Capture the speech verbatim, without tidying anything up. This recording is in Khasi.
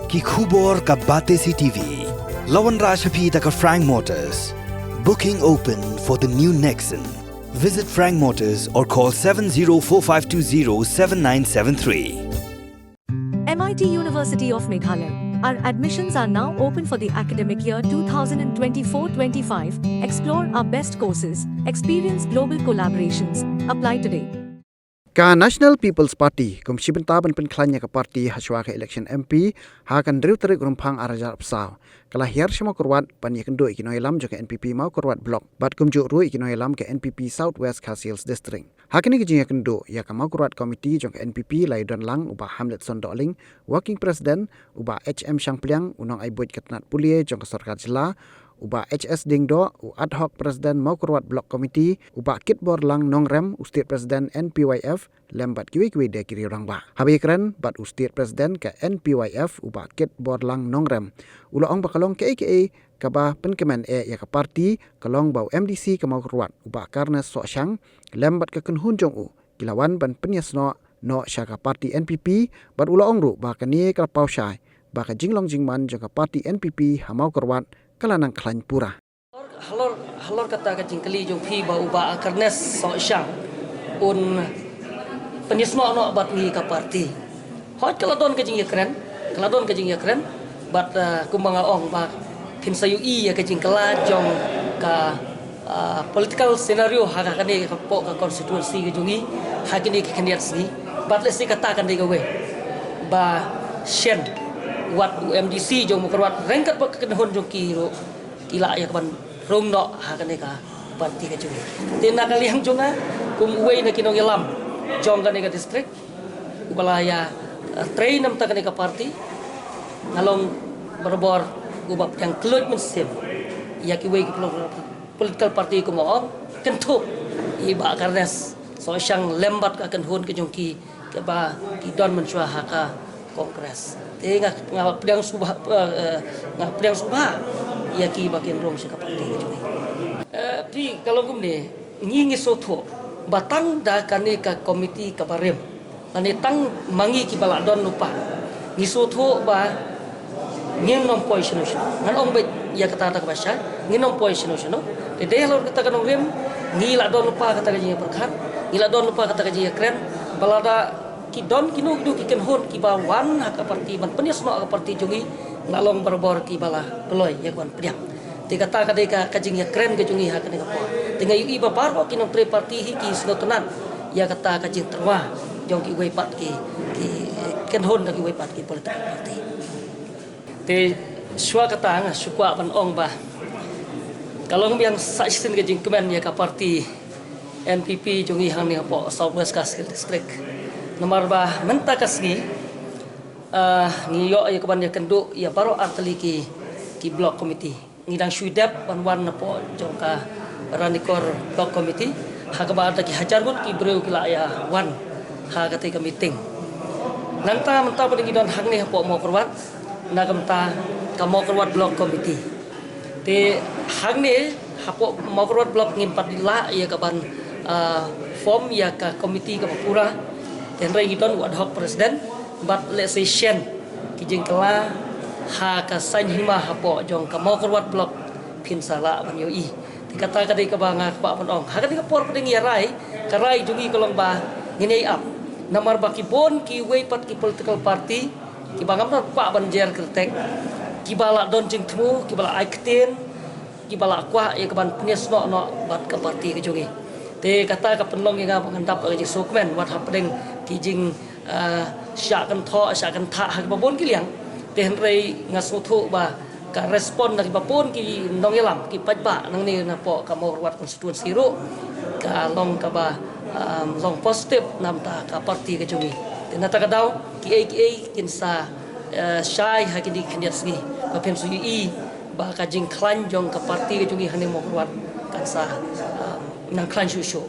Ki khubor ka Batesi T V. La wanrah sha phi da ka Frank Motors. Booking open for the new Nexon. Visit Frank Motors or call seven zero four five two zero seven nine seven three. M I T University of Meghalaya. Our admissions are now open for the academic year twenty twenty-four twenty-five. Explore our best courses, experience global collaborations. Apply today. Ka National People's Party kum shi bynta ban pynkhlaiñ ïa ka party hashwa ka election M P ha ka hynriew tarik Rymphang ar hajar arphew saw, ka la hiar sha Mawkyrwat ban ïakynduh ïa ki nongïalam jong ka N P P Mawkyrwat Block bad kumjuh ruh ïa ki nongïalam ka N P P South West Khasi Hills District. Ha kane ka jingïakynduh ïa ka Mawkyrwat Committee jong ka N P P la ïadon lang u Bah Hamletson Dohling, Working President, u Bah H M Shangpliang, u nongai buit ka tnat pule jong ka sorkar jylla, u Bah H S Diengdoh, u Ad Hoc President Mawkyrwat Block Committee, u Bah Kitborlang Nongrem, u State President N P Y F, lem bad kiwei kiwei de ki riew rangbah. Haba ïakren bad u State President ka N P Y F, u Bah Kitborlang Nongrem, u la ong ba ka long kaei kaei kaba pynkmen eh ïa ka party, ka long ba u M D C ka Mawkyrwat, u Bah Carnes Sohshang, lem bad ka kynhun jong u, ki la wan ban pynïasnoh noh sha ka party N P P, bad u la ong ruh ba kane ka la paw shai ba ka jinglong jingman jong ka party N P P ha Mawkyrwat ka la nang khlaiñ pura. Halor, halor kata ka jingkylli jong phi ba u Bah Carnes Sohshang un pynïasnoh noh bad ngi ka party. Hooid ka la don ka jingïakren, ka la don ka jingïakren, bad, uh, kumba nga ong ba phin sa ïohi ïa ka jingkylla jong ka, uh, political scenario ha kane ka pdeng ka constituency ka jong ngi ha kine ki khyndiat sngi. Bad lehse kata kan dei kawei ba shen wat u M D C jong Mawkyrwat ryngkat bad ka kynhun jong ki ruh ki lah ïa ka ban rung noh ha kane ka party ka jong ngi. Te na ka liang jong nga kum uwei na ki nongïalam jong kane ka district, uba la ïa, eh, trei namar kane ka party, nga long barabor uba pdiang kylluid mynsiem ïa kiwei ki political party, kumba ong, kynthup ïa i Bah Carnes Sohshang lem bad ka kynhun ka jong ki, kiba ki don mynshuwa ha ka Congress. Te nga, nga pdiang sngewbha, eh, eh, nga pdiang sngewbha ïa kiba kin rung sha ka party ka jong ngi. Eh, phi, ka long kumne, ngi, ngi sngewthuh ba tang da kane ka committee kaba rim, lane tang ma ngi kiba la don lypa, ngi sngewthuh ba ngin ym poi shano shano. Ngan ong beit ïa kata kata kaba shai, ngin ym poi shano shano. Te dei halor kata ka nongrim, ngi la don lypa kata ka jingïapyrkhat, ngi la don lypa kata ka jingïakren, ba lada ki don kino kino ki kynhun kiba wan ha ka party ban pynïasnoh ha ka party jong ngi, la long barabor kiba la kloi ïa ka ban pdiang. Te kata ka dei ka, ka jingïakren ka jong ngi ha kane ka por. Te nga ïohi ba baroh ki nongtrei party hi ki sngewtynnat ïa kata ka jingtyrwa jong kiwei pat ki, ki kynhun da kiwei pat ki political party. Te shuwa kata nga shu kwah ban ong ba ka long biang sa shisien ka jingkmen ïa ka party N P P jong ngi hangne hapoh South West Khasi Hills District. Namar ba mynta ka sngi, ah, ngi ïoh ïa ka ban ïakynduh ïa baroh artylli ki, ki block committee. Ngi dang shu dep ban wan napoh jong ka Ranikor Block Committee, ha kaba da ki hajar ngut ki briew ki la ïa wan ha kata ka meeting. Nangta mynta ba ngi don hangne hapoh Mawkyrwat, na ka bynta ka Mawkyrwat Block Committee. Te hangne hapoh Mawkyrwat Block ngim pat lah ïa ka ban, ah, form ïa ka committee kaba pura. Te hynrei ngi don u ad hoc president, bad lehse shen ki jingkylla ha ka saiñ hima hapoh jong ka Mawkyrwat Block phin sa lah ban ïohi. Te kata ka dei kaba nga kwah ban ong. Ha kane ka por pat ngi ïa rai, ka rai jong ngi ka long ba ngin ïa ap. Namar ba ki bun kiwei pat ki political party kiba ngam don kwah ban jer kyrteng, kiba la don jingthmu, kiba la ai ktien, kiba la kwah ïa ka ban pynïasnoh noh bad ka party ka jong ngi. Te kata ka pynlong ïa nga ba ngan dap ka jingsngewkmen wat hapdeng ki jing, ah, shah kynthoh, shah kynthah ha kiba bun ki liang. Te hynrei nga sngewthuh ba ka respond na kiba bun ki nongïalam, ki paidbah nangne napoh ka Mawkyrwat constituency ruh ka long kaba, um, long positive namar ka party ka jong ngi. Te na kata ka daw kiei kiei kin sa, eh, shai ha kine ki khyndiat sngi ba phin sa ïohi ba ka jingkhlaiñ jong ka party ka jong ngi hangne Mawkyrwat kan sa, um, nang khlaiñ shuh shuh.